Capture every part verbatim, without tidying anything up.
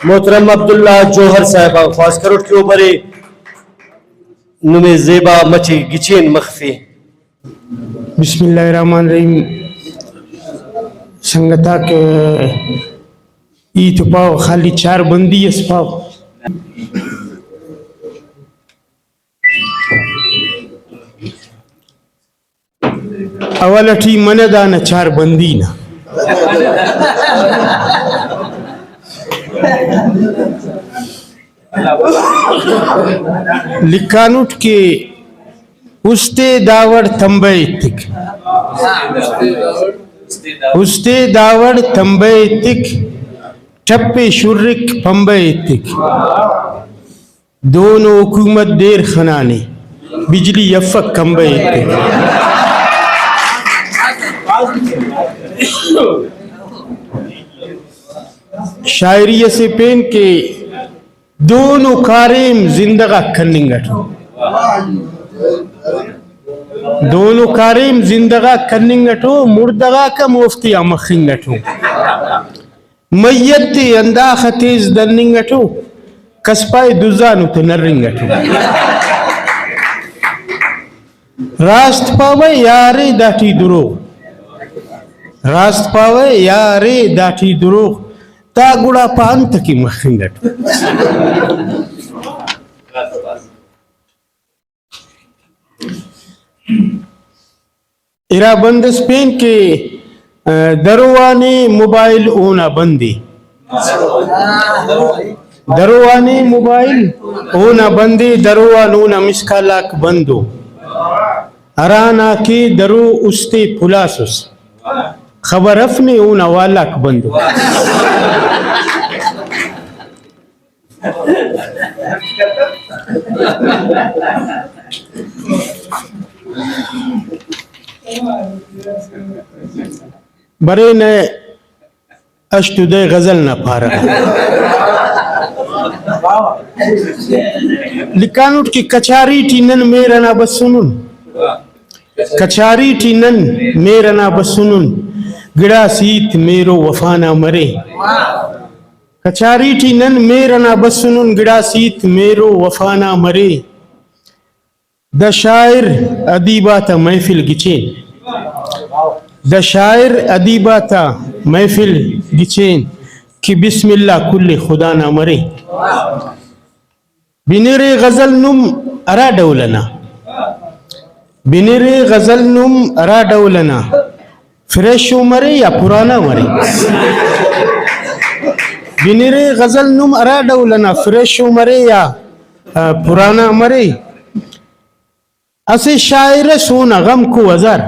محترم عبداللہ جوہر صاحب آن خواست کروٹ کہ او برے، نمے زیبا مچے گچین مخفے۔ بسم اللہ الرحمن الرحیم۔ سنگتاک، ای تو پاو، خالی چار بندی اس پاو۔ اول اٹی منہ دانا چار بندی نا۔ لکھانٹ کہ استے داوڑ تمبہ ایتک، استے داوڑ تمبہ ایتک، ٹپ شرک پمبہ ایتک۔ دونو حکومت دیر خنانے، بجلی افک کمبہ ایتک۔ شاعری اسے پین کہ دونو کاریم زندہ غاک کننگ اٹو، دونو کاریم زندہ غاک کننگ اٹو، مڑدہ غاک ہم اوفتیا مخنگ اٹو۔ میت ءِ ہنداخہ تیز دننگ اٹو، کس پائے دزانو تے نرنگ اٹو۔ راست پاوہ یا ارے داٹی دروغ، راست پاوہ یا ارے داٹی دروغ، تا گڑا پا انت کہ مخنگ اٹو۔ ارا بند اس پین کہ، آ، درو آ نے موبائل اونا بندے۔ درو آ نے موبائل اونا بندے، درو آن اونا مس کال آک بندو۔ ہرانا کہ درو استے پلاسس، خبر اف نے اونا وال آک بندو۔ برینہ ہشت و دہ غزل نا پارہ۔ لکھانٹ کہ کچاری ٹی نن مہر ئنا بسنن، کچاری ٹی نن مہر ئنا بسنن، گڑاس ہیت مہر و وفا نا مرے۔ کچاری ٹی نن مہر ئنا بسنن، گڑاس ہیت مہر و وفا نا مرے۔ دا شاعر ادیب آتا محفل گچین، دا شاعر ادیب آتا محفل گچین کہ بسم اللہ کل خدا نا مرے۔ بنرے غزل نم ہرا ڈول ئنا؟ بنرے غزل نم ہرا ڈول ئنا؟ فریشو مرے یا پرانا مرے؟ بنرے غزل نم ہرا ڈول ئنا؟ فریشو مرے یا، آ، پرانا مرے؟ اسہ شاعر اس اونا غمکو ہزار۔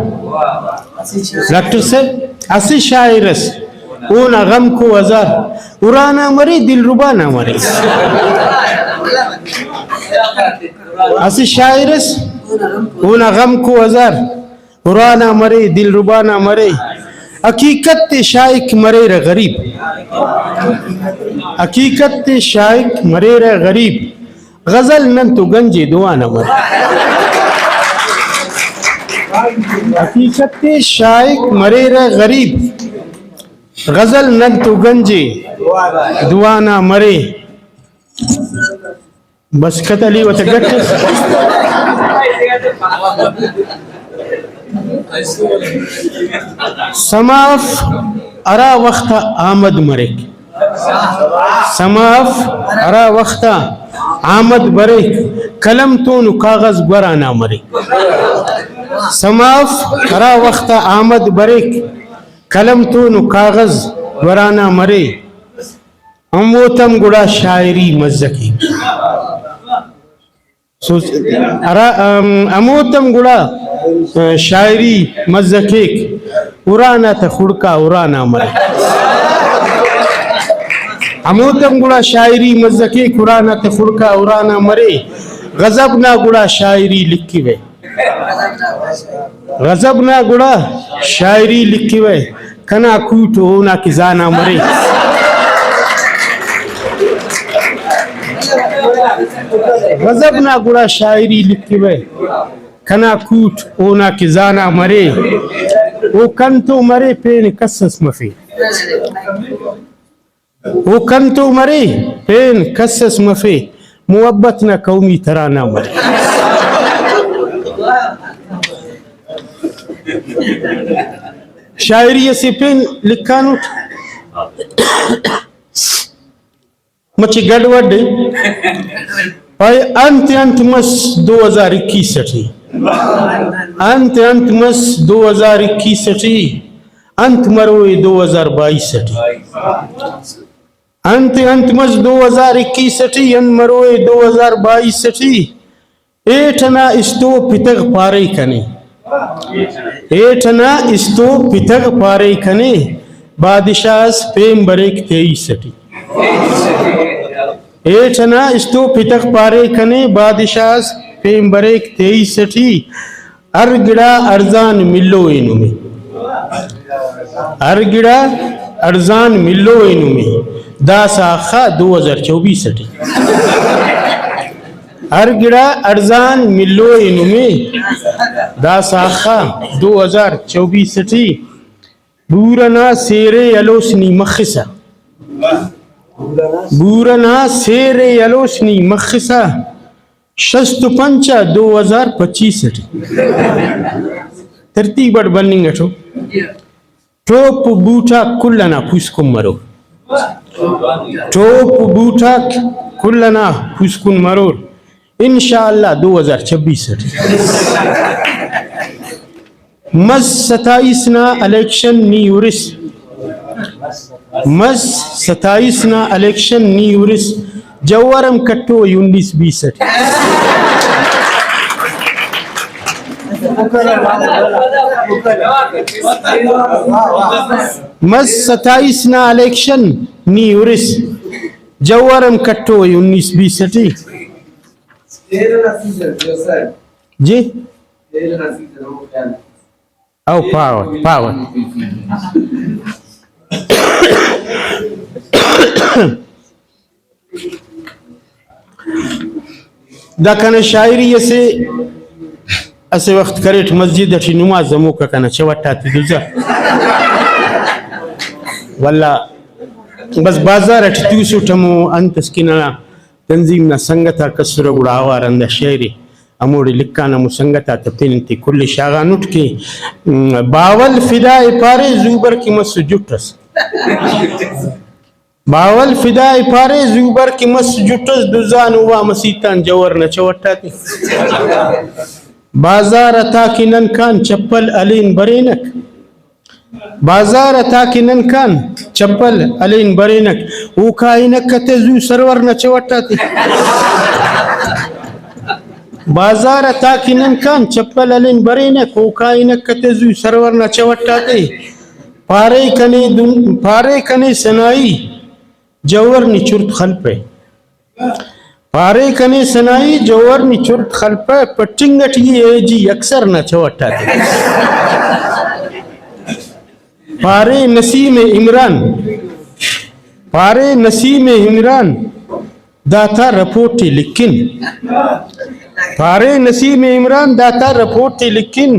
ڈاکٹر صاحب، اسہ شاعر اس اونا غمکو ہزار، ارانا مرے، دلربا نا مرے۔ اسہ شاعر اس اونا غمکو ہزار، ارانا مرے، دلربا نا مرے۔ حقیقت تے شاعک مریرہ غریب، حقیقت تے شاعک مریرہ غریب۔ غزل نن تو گنج ءِ دعا نا مرے۔ حقیقت ءِ شاعک مریرہ غریب، غزل نن تو گنج ءِ دعا نا مرے۔ بس کتلی و تہ گٹ اس۔ سما اف ہرا وخت آ آمد مریک، سما اف ہرا وخت آ آمد بریک، قلم تون و کاغذ گورانا مریک۔ سما اف ہرا وخت آ آمد بریک، قلم تون و کاغذ گورانا مرے۔ ہموتم گڑا شاعری مزہ کیک۔ سوچ، ہرا، ام، ہموتم گڑا، آ، شاعری مزہ کیک، ارانا تہ خڑکا ارانا مرے۔ ہموتم گڑا شاعری مزہ کیک، ارانا تہ خڑکا ارانا مرے۔ غضب نا گڑا شاعری لکھوہ۔ غضب نا گڑا شاعری لکھوہ، کنا کوٹ اونا کہ زانا مرے۔ غضب نا گڑا شاعری لکھوہ، کنا کوٹ اونا کہ زانا مرے۔ او کن تو مرے، پین کس اس مفے۔ او کن تو مرے، پین کس اس مفے، محبت نا قومی ترانہ مرے۔ شاعری اسے پین لکھانٹ، مچہ گڈ وڈ ء۔ پائے، انت انت مس دو ہزار اکیس ٹی، انت انت مس دو ہزار اکیس ٹی، انت مروئے دو ہزار بائیس ٹی۔ انت انت مس دو ہزار اکیس ٹی، انت مروئے دو ہزار بائیس ٹی۔ ایٹ انا استو پتغ پارے کنے، ایٹ انا استو پتغ پارے کنے، بادشاہ اس پین بریک تیئیس ٹی۔ ایٹ انا استو پتغ پارے کنے، بادشاہ اس پین بریک تیئیس ٹی۔ ہر گڑا ارزان ملو ء نمے، ہر گڑا ارزان ملو ء نمے، داسہ آخا دو ہزار چوبیس ٹی۔ ہر گڑا ارزان ملو ء نمے، داسہ آخا دو ہزار چوبیس ٹی۔ بور انا سیر ء ہلوس نی مخسا، بور انا سیر ء ہلوس نی مخسا، شست و پنچ آ دو ہزار پچیس ٹی۔ ترتیب اٹ بننگ اٹو۔ ٹوپ بوٹ آک کل انا پوسکن مرو، ٹوپ بوٹ آک کل انا پوسکن مرور۔ انشاءاللہ دو ہزار چھبیس ٹی۔ مس ستائیس نا الیکشن نی ہرس، مس ستائیس نا الیکشن نی ہرس، جوہر ہم کٹو ای انیس بیس ٹی۔ مس ستائیس نا الیکشن نی ہرس، جوہر ہم کٹو ای انیس بیس ٹی۔ جی۔ او پاوہ، پاوہ۔ دا کنا شاعری اسے، اسہ وخت کریٹ مسجد اٹی نماز ہموکا کنا چوٹ آتے دوزا۔ واللہ بس بازار اٹی توسٹ ہمو انت اس کہ ننا تنظیم نا سنگت آک اسرہ، گڑا اوار ہندا شعر ء ہموڑے لکھان، ہمو سنگت آتا پن تے کل ء شاغانٹ کہ، م، باول فدا ء پارے زوبر کہ مس جٹ ئس۔ باول فدا ء پارے زوبر کہ مس جٹ ئس، دزان ہوا مسیت آن جوہر نا چوٹ آتے۔ بازار آ تا کہ نن کان چپل ہلین برینک۔ بازار آ تا کہ نن کان چپل ہلین برینک، او کائنک تے زو سرور نا چوٹ آتے۔ بازار آ تا کہ نن کان چپل ہلین برینک، او کائنک تے زو سرور نا چوٹ آتے۔ پارے کنے دن-، پارے کنے سنائی جوہر نی چرت خلپہ۔ پارے کنے سنائی جوہر نی چرت خلپہ، پٹنگ اٹ ای اے جی اکثر نا چوٹ آتے۔ پارے نسیم عمران، پارے نسیم عمران داتا رپورٹ ء لکھن۔ پارے نسیم عمران داتا رپورٹ ء لکھن۔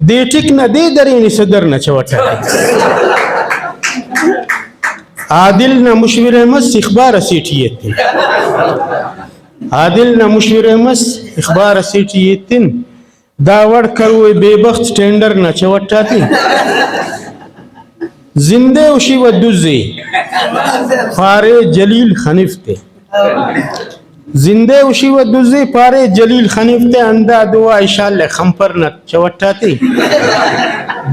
دے ٹک نا دے درینی صدر نا چوٹ آتے۔ عادل نا مشورہ مس اخبار اسیٹی ایتن۔ عادل نا مشورہ مس اخبار اسیٹی ایتن۔ دا وڑ کروئے بے بخت ٹینڈر نا چوٹ آتے۔ زندے و شیوہ دزے پارے جلیل خنفتے۔ زندے و شیوہ دزے پارے جلیل خنفتے، ہندا دعا اشالہ خمپر نا چوٹ آتے۔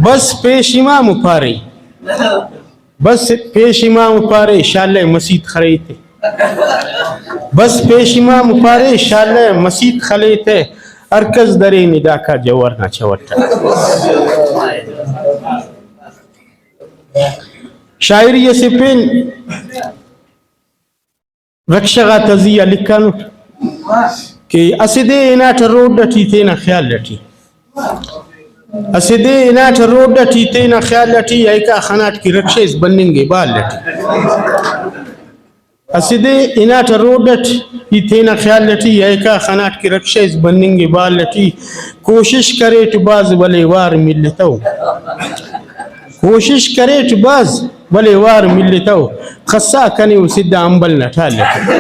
بس پیش امام پارے۔ بس پیش امام پارے شالہ مسیت خلیتے۔ بس پیش امام پارے شالہ مسیت خلیتے۔ ہر کس درے نداکا جوہر نا چوٹ آتے۔ شاعری اسے پین رکشہ غاتا زی آ لکھانٹ کہ اسہ دے ہناٹہ روڈ اٹی تینا خیال اٹی، اسہ دے ہناٹہ روڈ اٹی تینا خیال اٹی، ایکا خناٹ کہ رکشہ اس بننگ ء بال اٹی۔ اسہ دے ہناٹہ روڈ اٹ ای تینا خیال اٹی، ایکا خناٹ کہ رکشہ اس بننگ ء بال اٹی۔ کوشش کریٹ بھاز ولے وار ملتو، کوشش کریٹ بھاز ولے وار ملتو، خسا کنے او سدھا امبل نا ٹال ٹی۔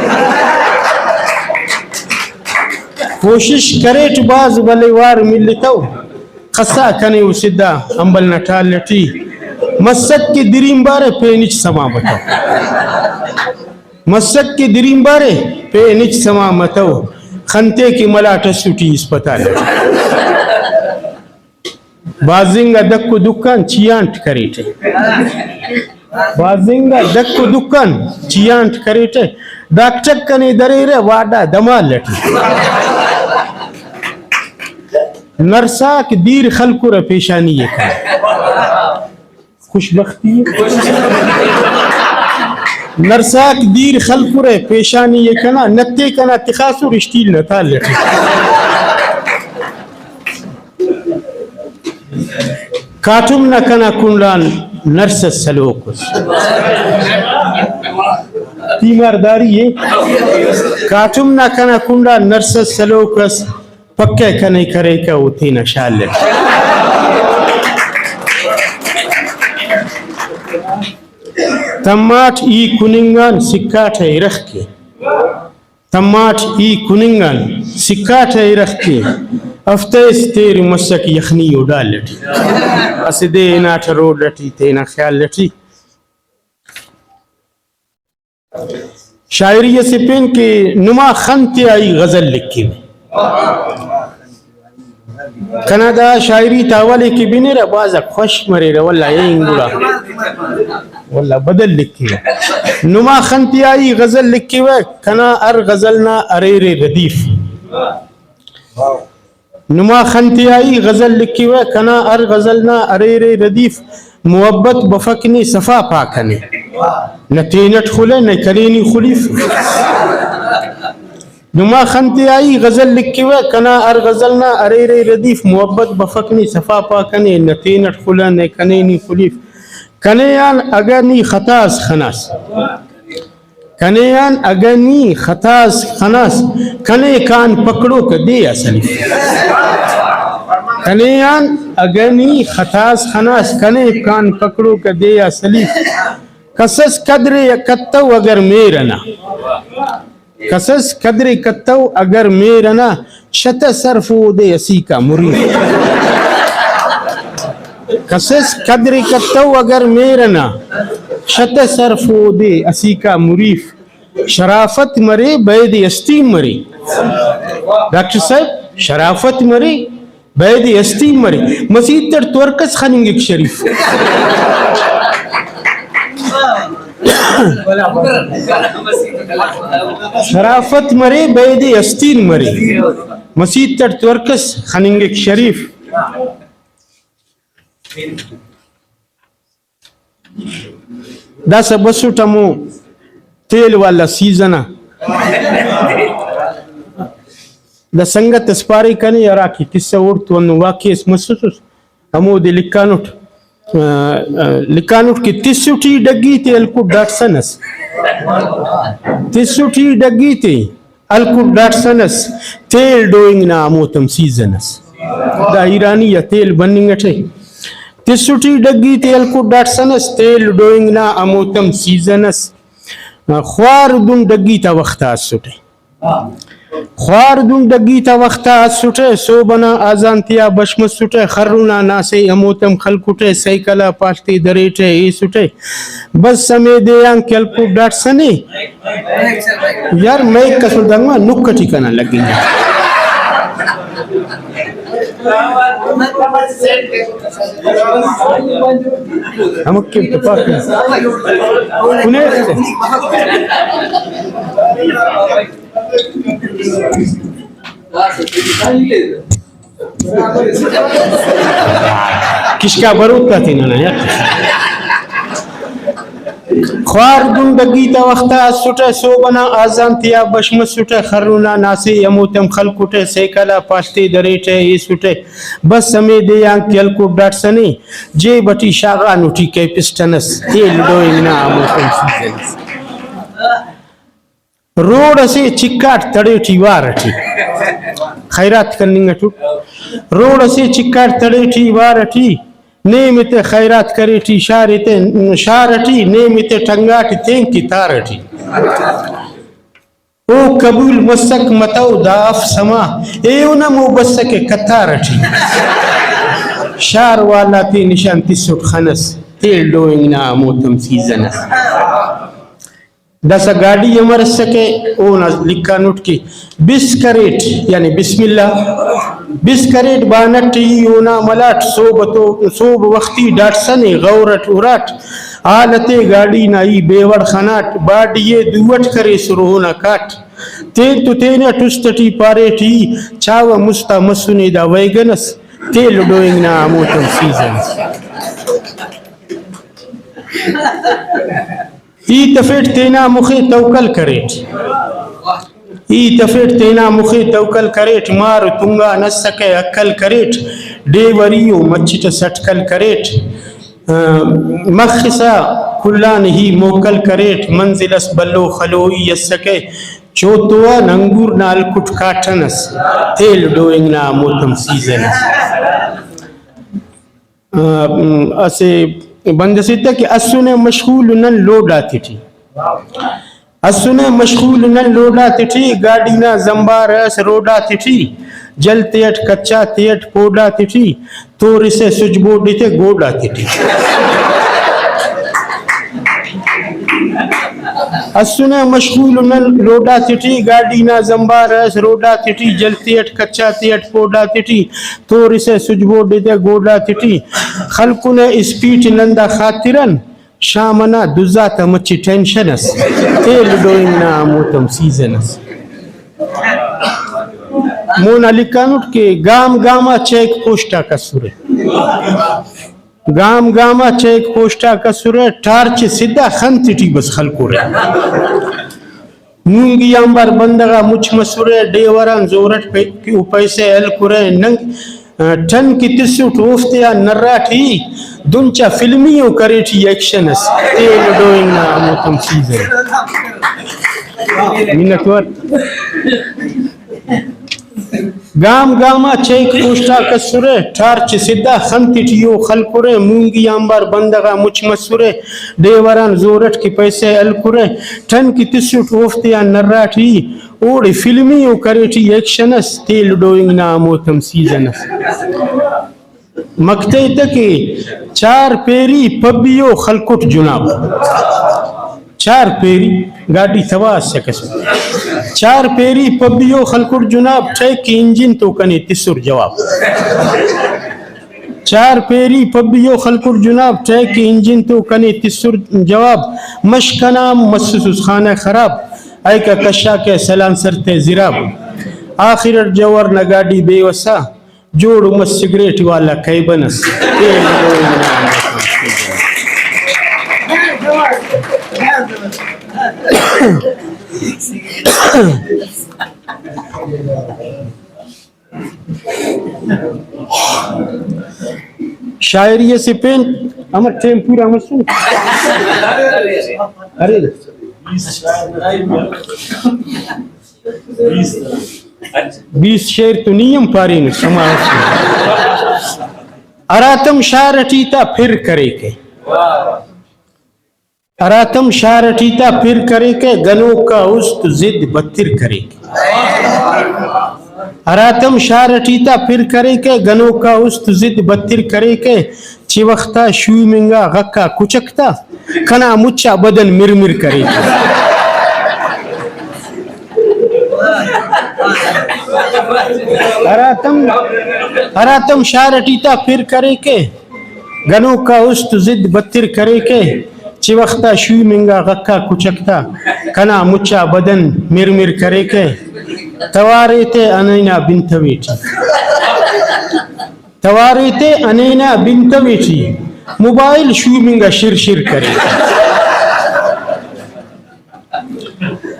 کوشش کریٹ بھاز ولے وار ملتو، خسا کنے او سدھا امبل نا ٹال ٹی۔ مسک کہ دریمبارے پین ہچ سما متو۔ مسک کہ دریمبارے پین ہچ سما متو، خنتے کہ ملاٹ اسوٹی اسپتال ٹی۔ بھاز انگا دک و دکان چیانٹ کریٹہ۔ بھاز انگا دک و دکان چیانٹ کریٹہ۔ ڈاکٹر کنے دریرہ وارڈا دمال ٹی۔ نرساک دیر خلکرہ پیشانی ءِ کنا۔ خوش بختی ءِ۔ نرساک دیر خلکرہ پیشانی ءِ کنا، نتے کنا تخاسر اسٹیل نا تال ٹی۔ کاٹم نا کنا کنڈان نرس اس سلوک اس۔ تیمارداری ءِ۔ کاٹم نا کنا کنڈان نرس اس سلوک اس۔ پکہ کنے کریکہ او تینا شال اٹ۔ تماٹ ای کننگان سکاٹہ ارخ کے۔ تماٹ ای کننگان سکاٹہ ارخ کے۔ ہفتہ اس تیر مسک یخنی و ڈال اٹی۔ اسہ دے ہناٹہ روڈ اٹی تینا خیال اٹی۔ شاعری اسے پین کہ نما خن تیا ای غزل لکھیوہ۔ کنا دا شاعری تا حوالے کہ بنرہ بھاز آک خوش مریرہ، واللہ اینگ گڑا واللہ بدل لکھیوہ۔ نما خن تیا ای غزل لکھیوہ، کنا ہر غزل نا اریرے ردیف۔ نما خن تیا ای غزل لکھیوہ، کنا ہر غزل نا اریرے ردیف، محبت بفک نے صفا پاک نے، نہ تینٹ خلہ نہ کنے نی خلیف۔ نما خن تیا ای غزل لکھیوہ، کنا ہر غزل نا اریرے ردیف، محبت بفک نے صفا پاک نے، نہ تینٹ خلہ نہ کنے نی خلیف۔ کنے آن اگہ نی خطا اس خناس، کنے آن اگہ نی خطا اس خناس، کنے کان پکڑوکہ دے آ سلیف۔ کنے آن اگہ نی خطا اس خناس، کنے کان پکڑوکہ دے آ سلیف۔ کسس قدرے کتو اگر مہر ئنا، کسس قدرے کتو اگر مہر ئنا، شتہ صرف اودے اسیکا مریف۔ کسس قدرے کتو اگر مہر ئنا، شتہ صرف اودے اسیکا مریف۔ شرافت مرے بید استیم مرے۔ ڈاکٹر صاحب، شرافت مرے بید استیم مرے۔ مسیت اٹ تورکس خننگک شریف۔ شرافت مرے بید استیم مرے۔ مسیت اٹ تورکس خننگک شریف۔ داسہ بسٹ ہمو تیل والا سیزن آ۔ دا سنگت اس پارے کنے ہرا کہ قصہ اوڑتون واقعہ اس مسوسس، ہمودے لکھانٹ، آ، آ، لکھانٹ کہ تسٹی ڈگی تے ہلکٹ ڈاٹسن اس۔ تسٹی ڈگی تے ہلکٹ ڈاٹسن اس، تیل ڈوئنگ نا ہموتم سیزن اس۔ دا ایرانی آ تیل بننگ اٹے۔ تسٹی ڈگی تے ہلکٹ ڈاٹسن اس، تیل ڈوئنگ نا ہموتم سیزن اس۔ خوار دن ڈگی تا وخت آ اسٹے۔ خوار دن ڈگی تا وخت آ اسٹے، صوب ئنا آذان تیا بش مسٹے، خرنا ناسے ہموتم خلکٹے، سائیکل آ پالتے دریٹے ایسٹے۔ بس ہمے دے آن کہ ہلکٹ ڈاٹسنے۔ یار، مائک اس دنگا نک ٹی کنا لگنگ۔ ہمکہ تپاک کنے۔ کشکا بروت آ تینا نا یار۔ خوار دن ڈگی تا وخت آ اسٹہ، صوب ئنا آذان تیا بش مسٹہ، خرنا ناسے ہموتم خلکٹہ، سیکل آ پالتے دریٹہ ایسٹہ، بس ہمے دے آن کہ ہلکٹ ڈاٹسنے، جیب ٹی شاغانو ٹی کیپسٹن اس، تیل ڈوئنگ نا ہموتم سیزن اس۔ روڈ اسے چکاٹ تڑے ٹی وار ٹی خیرات کننگ اٹو۔ روڈ اسے چکاٹ تڑے ٹی وار ٹی نیم تے خیرات کریٹی، شار تے، شار ٹی، نیم تے ٹنگاٹ تین کی تار ٹی۔ او قبول مسک متو دا اف سما، ایہن ہم او بسکہ قطار ٹی۔ شار والا تے نشان تسٹ خنس، تیل ڈوئنگ نا ہموتم سیزن اس۔ داسہ گاڈی امر اسکہ، اونا لکھانٹ کہ بس کریٹ، یعنی بسم اللہ، بس کریٹ بانٹ ای اونا ملاٹ، سوب تو، سوب وختی ڈاٹسن ءِ غور اٹ اراٹ، حالت گاڈی نا ای بے وڑ خناٹ، باڈی ءِ دوٹ کریسر اونا کاٹ، تین تو تینٹ است ٹی پاریٹ ای، چاوہ مستا مسنے دا ویگن اس، تیل ڈوئنگ نا ہموتم سیزن اس۔ ای تفیٹ تینا مخے توکل کریٹ۔ ای تفیٹ تینا مخے توکل کریٹ، مار تنگا نسکہ عقل کریٹ، ڈیوری و مچٹ ئس اٹکل کریٹ۔ آ، مخسا کلان ہی موکل کریٹ، منزل اس بھلو خلوئی اسکہ، چوتو آن انگور نا ہلکٹ کاٹن ئس، تیل ڈوئنگ نا ہموتم سیزن ئس۔ آ، اسہ بند اسے تہ کہ اسنے مشغول نن لوڈ آتیٹی۔ اسنے مشغول نن لوڈ آتیٹی، گاڈی نا زمبار اس روڈ آتیٹی، جل تیٹ کچا تیٹ پوڈ آتیٹی، تورسہ سوئچ بورڈ تے گوڈ آتیٹی۔ اسنے مشغول نن لوڈ آتیٹی، گاڈی نا زمبار اس روڈ آتیٹی، جل تیٹ کچا تیٹ پوڈ آتیٹی، تورسہ سوئچ بورڈ تے گوڈ آتیٹی، خلکنے اسپیٹ نن دا خاطران، شام ئنا دزا تا مچے ٹینشن ئس، تیل ڈوئنگ نا ہموتم سیزن ئس۔ مونا لکھانٹ کہ گام گام آ چیک پوسٹ آک اسرہ۔ گام گام آ چیک پوسٹ آک اسرہ، ٹارچ سدھا خن تیٹی بس خلکرہ۔ مونگی آنبار بندغ آ مچ مسرہ، ڈیور آن زور اٹ پی-، پیسہ ہلکرہ۔ ننگ ٹن کہ تسٹ اوفتے آ نراٹ ای، دن چا فلمی او کریٹ ای ایکشن اس، تیل ڈوئنگ نا ہموتم سیزن۔ منت وار۔ گام گام آ چیک پوسٹ آک اسرہ، ٹارچ سدھا خن تیٹی او خلکرہ، مونگی آنبار بندغ آ مچ مسرہ، ڈیور آن زور اٹ کہ پیسہ ہلکرہ، ٹن کہ تسٹ اوفتے آ نراٹ ای، اوڑے فلمی او کریٹ ای ایکشن اس، تیل ڈوئنگ نا ہموتم سیزن اس۔ مکتے تہ کہ چار پیری پبی او خلکٹ جناب۔ چار پیری گاڈی تباہ اسکہ۔ چار پیری پبی او خلکٹ جناب، ٹریک کہ انجن تو کنے تسر جواب۔ چار پیری پبی او خلکٹ جناب، ٹریک کہ انجن تو کنے تسر جواب۔ مش کنا مسس خانہ خراب، ایکا کشا کہ سلانسر تے زراب۔ آخر اٹ جوہر نا گاڈی بے وسا، جوڑ مس سگریٹ والا کیبن اس۔ شاعری اسے پین، امر ٹائم پورا مسنے۔ ارے۔ بیست شعر تو نی ہم پارینس، سما اس۔ ہراتم شار ٹی تا پھر کریکہ۔ ہراتم شار ٹی تا پھر کریکہ، گنوکا است ضد بتر کریکہ۔ ہراتم شار ٹی تا پھر کریکہ، گنوکا است ضد بتر کریکہ۔ چہ وختا شوم انگا غکا کچک تا، کنا مچا بدن مر مر کریکہ۔ ہراتم، ہراتم شار ٹی تا پھر کریکہ، گنوکا است ضد بتر کریکہ، چہ وختا شوم انگا غکا کچک تا، کنا مچا بدن مر مر کریکہ۔ توارے تے ہنینا بنتوے ٹی۔ توارے تے ہنینا بنتوے ٹی، موبائل شوم انگا شر شر کریکہ۔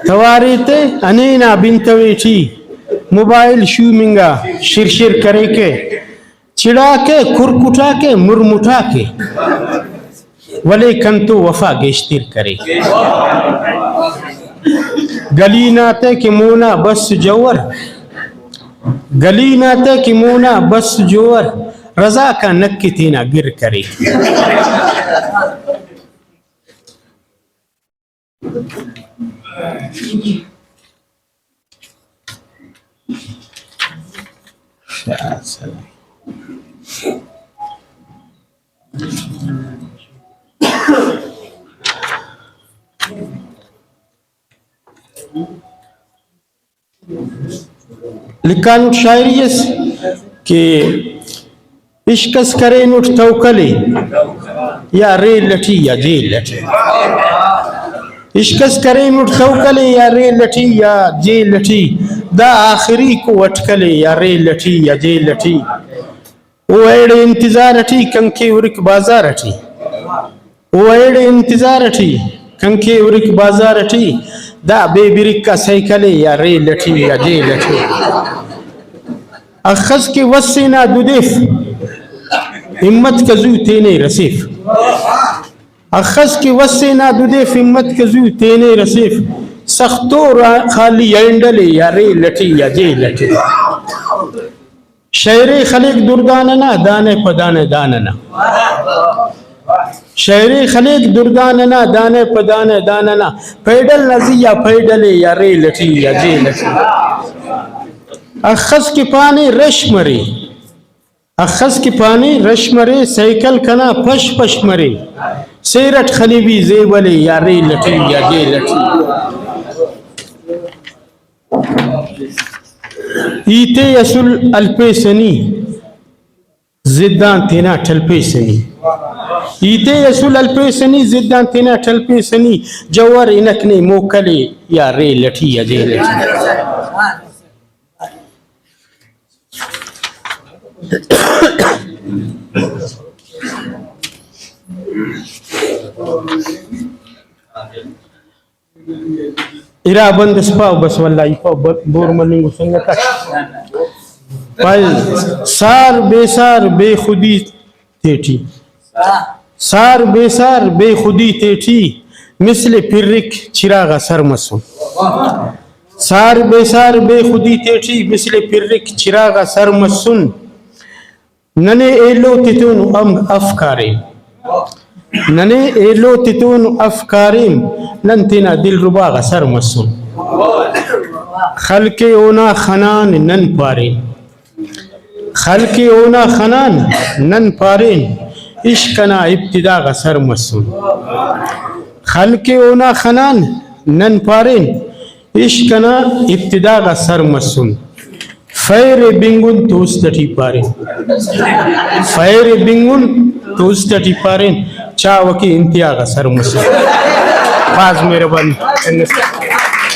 توارے تے ہنینا بنتوے ٹی، موبائل شوم انگا شر شر کریکہ۔ چڑاکہ، کرکٹاکہ، مرمٹاکہ۔ ولے کنتو وفا گیشتر کرے۔ گلی نا تہ کہ مونا بس جوہر، گلی نا تہ کہ مونا بس جوہر، رضاک آ نکے تینا گر کرے۔ لکھانٹ شاعری اس کہ عشق اس کرینٹ توکل ءِ یا ریل اٹی یا جیل اٹی۔ عشق اس کرینٹ توکل ءِ یا ریل اٹی یا جیل اٹی، دا آخریکو اٹکل ءِ یا ریل اٹی یا جیل اٹی۔ او ایڑے انتظار اٹی کنکے ہرک بازار اٹی۔ او ایڑے انتظار اٹی کنکے ہرک بازار اٹی، دا بے بریک آ سائیکل ءِ یا ریل اٹی یا جیل اٹی۔ اخس کہ وس ءِ نا دودیف، ہمت کہ زو تینے رسیف۔ اخس کہ وس ءِ نا دودیف، ہمت کہ زو تینے رسیف۔ سختو را خالی ہینڈل ءِ یا ریل اٹی یا جیل اٹی۔ شئیرے خلیک دردان ئنا دانہ پہ دانہ دانہ نا۔ شئیرے خلیک دردان ئنا دانہ پہ دانہ دانہ نا۔ پیڈل نا زی آ پیڈل ءِ یا ریل اٹی یا جیل اٹی۔ اخس کہ پانے رش مرے، اخس کہ پانے رش مرے، سائیکل کنا پش پش مرے۔ سیر اٹ خلیوی زیبل ءِ یا ریل اٹی یا جیل اٹی۔ ہیت ءِ اسل ہلپیسہ نی، ضد آن تینا ٹلپیسہ نی۔ ہیت ءِ اسل ہلپیسہ نی، ضد آن تینا ٹلپیسہ نی۔ جوہر ہنک نے موکل ءِ یا ریل اٹی یا جیل اٹی۔ ارا بند اس پاو، بس واللہ ای پاو، ب-، بور مننگ و سنگت آک۔ پائے، سار بے سار بے خودی تیٹی۔ سار بے سار بے خودی تیٹی، مثل پرک چراغ آ سر مسن۔ سار بے سار بے خودی تیٹی، مثل پرک چراغ آ سر مسن۔ ننے ایلو تتون ہم اف کاریم۔ ننے ایلو تتون اف کاریم، نن تینا دلربا غا سر مسن۔ خلق اونا خنان نن پارین۔ خلق اونا خنان نن پارین، عشق انا ابتدا غا سر مسن۔ خلق اونا خنان نن پارین، عشق انا ابتدا غا سر مسن۔ فیر ءِ بنگن تو است اٹی پارین۔ فیر ءِ بنگن تو است اٹی پارین۔ چاوہ کہ انتہا غا سر مسن۔ بھاز مہربانی۔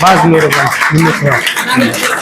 بھاز مہربانی۔ منت وار۔